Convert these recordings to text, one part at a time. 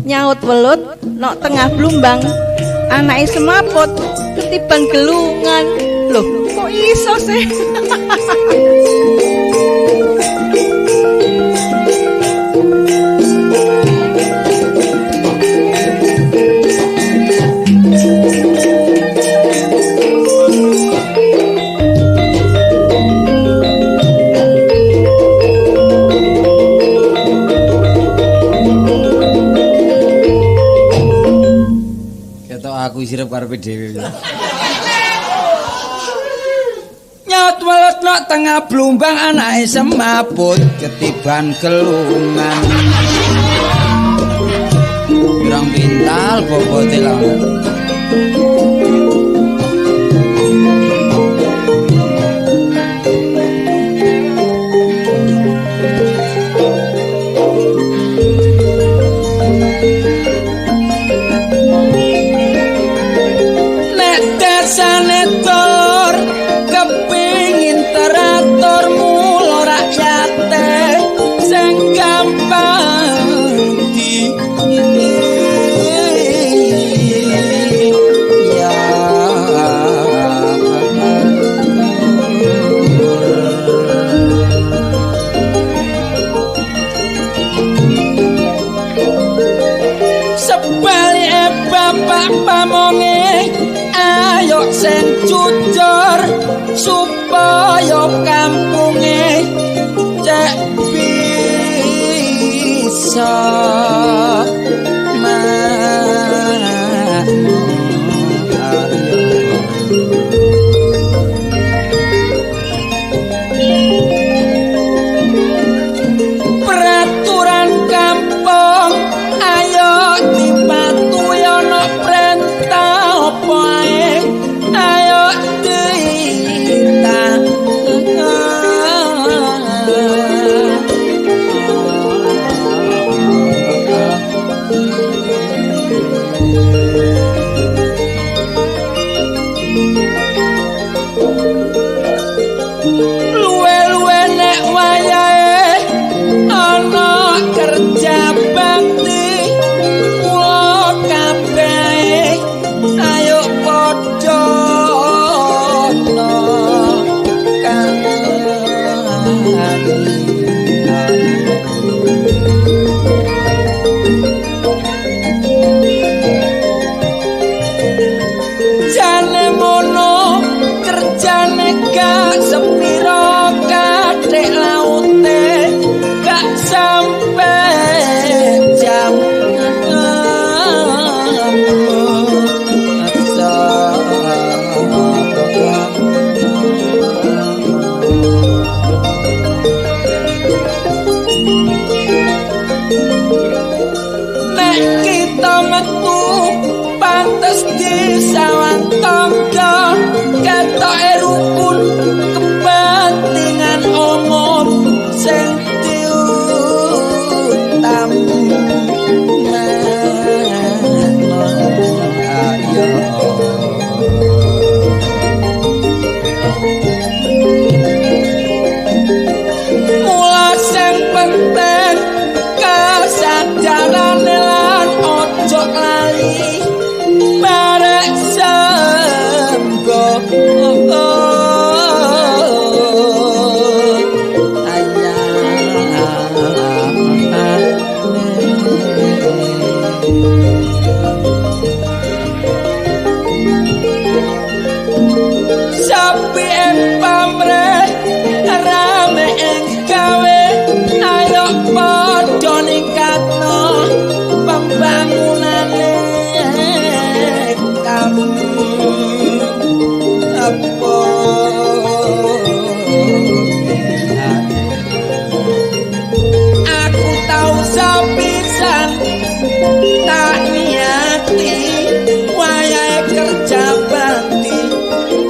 Nyaut welut nok tengah blumbang, anake semaput ketiban gelungan. Loh, kok iso sih? Ketok aku sirep karepe dhewe. Nyaut welut nok tengah blumbang, anake semaput ketiban gelungan. Pirang pintal bobote lah. Nek dasane dulur kepingin teratur, mula rakyate sing gampang di ya. Sebalike bapak pamonge, ayo sing jujur supaya kampunge cek bisa peraturan kampung ayo dipatuhi, ana perintah apa ae ayo ditaati. Luwe-luwe nek wayahe ana kerja bakti, mula kabeh ayo padha ana jane mono kerjane gak sepiro, kathik laute gak sampe jam. Nek kita metu pantes disawang tangga, ketoke rukun kepentingan umum sing diutam. Mula sing penting kasadarane lan ojo lali barek sembo. Sapi pamrih rame ing gawe, ayo padha ningkatno pembangunane kampung. Apa aku tau sepisan tak niati wayahe kerja bakti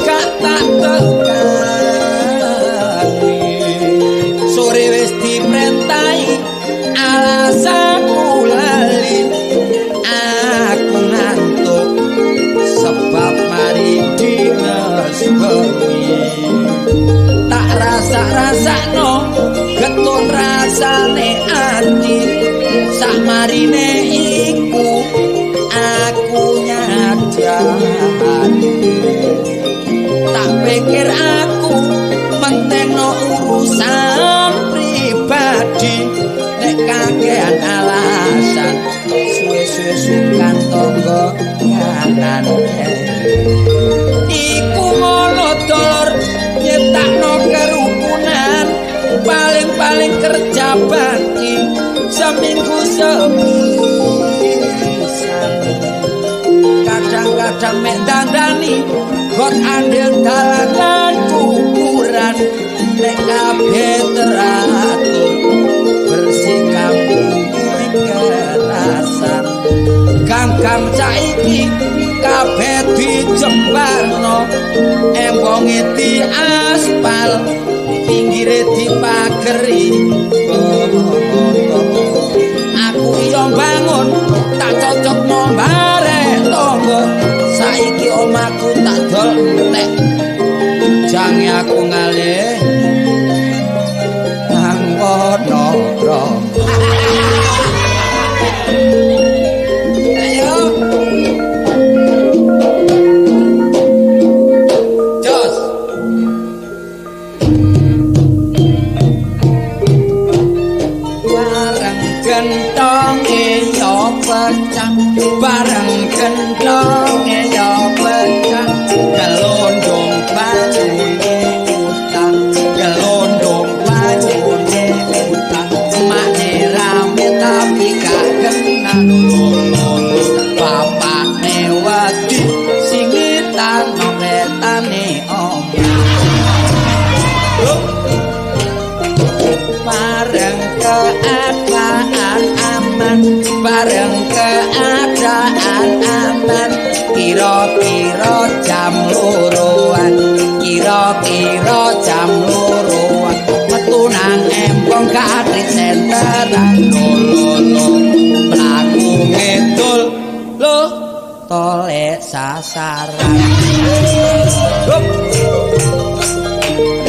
gak tak tekani. Sore wis diprentahi alasanku lali, aku ngantuk sebab mari dinas bengi. Tak rasa-rasakno getun rasane ati sak marine iki. Seminggu sepisan. Kadang-kadang mek dandani got andil dalan lan kuburan. Nek kabeh teratur bersih kampung kerasan. Gang-gang saiki kabeh dijembarno, embonge diaspal, pinggire dipageri. Aku iya bangun tak cocokno barek tangga. Saiki omahku tak dol entek, jange aku ngalih nang Wonokromo. Ayo. Jos. Bareng gentonge yo pecah, bareng gentonge yo pecah, gelondong banyune utang, gelondong banyune utang. Makne rame tapi gak kenal lolo, bapakne wedi singitan petane omah. Bareng keadaan aman, bareng keadaan aman, kira-kira jam loroan, kira-kira jam loroan, metu nang embong gak senteran. Lolo mlaku ngidul lho tolek sasaran. Hup.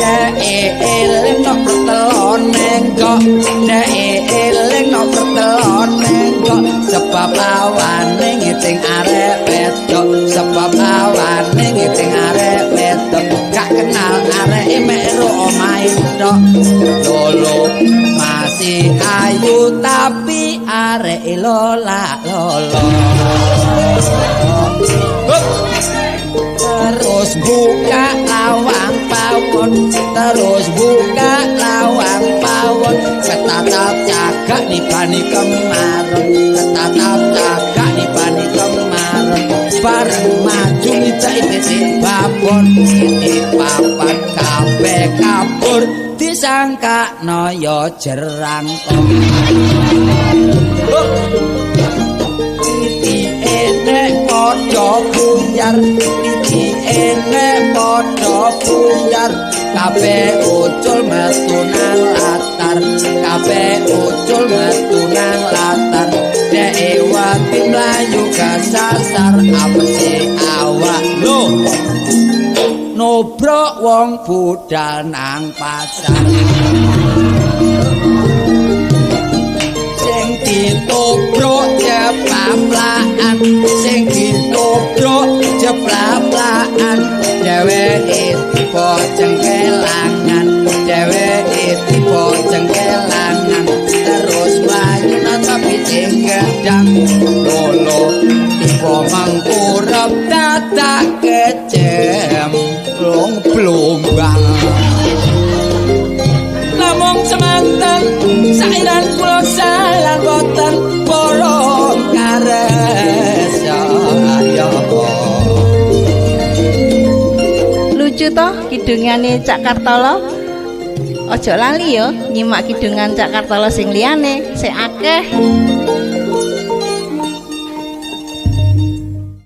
Dek eling nok pertelon nenggok, dek eling nok pertelon nenggok, sebab awane ngiting arek wedok, sebab awane ngiting arek wedok, gak kenal arek mek ro omahe tok. Lolo masih ayu tapi arek lola lolo. Hup. Terus buka lawang pawon, terus buka lawang pawon, ketatap cagak nibani kemaron, ketatap cagak nibani kemaron, bareng maju ngicaki titik babon, titik papat kabeh kabur, disangka noyo jerangkong. Titi enek padha buyar, titi enek padha buyar, kabeh ucul metu nang latar, kabeh ucul metu nang latar, dhek wati mlayu kasasar, apese awak lho nobrok wong budal nang pasar. Sing ditobrok jeplaplakan, sing ditobrok jeplaplakan, dheweke tiba cengkelangan, dheweke tiba cengkelangan, terus mlayu nang piting gedang. Lolo tiba mangkurep dadak kecemplung blumbang. Namung semanten sairan kula salah boten bolong kares ya. Lucu toh kidungane Cak Kartolo. Ojo lali yo nyimak kidungan Cak Kartolo sing liyane, sing akeh.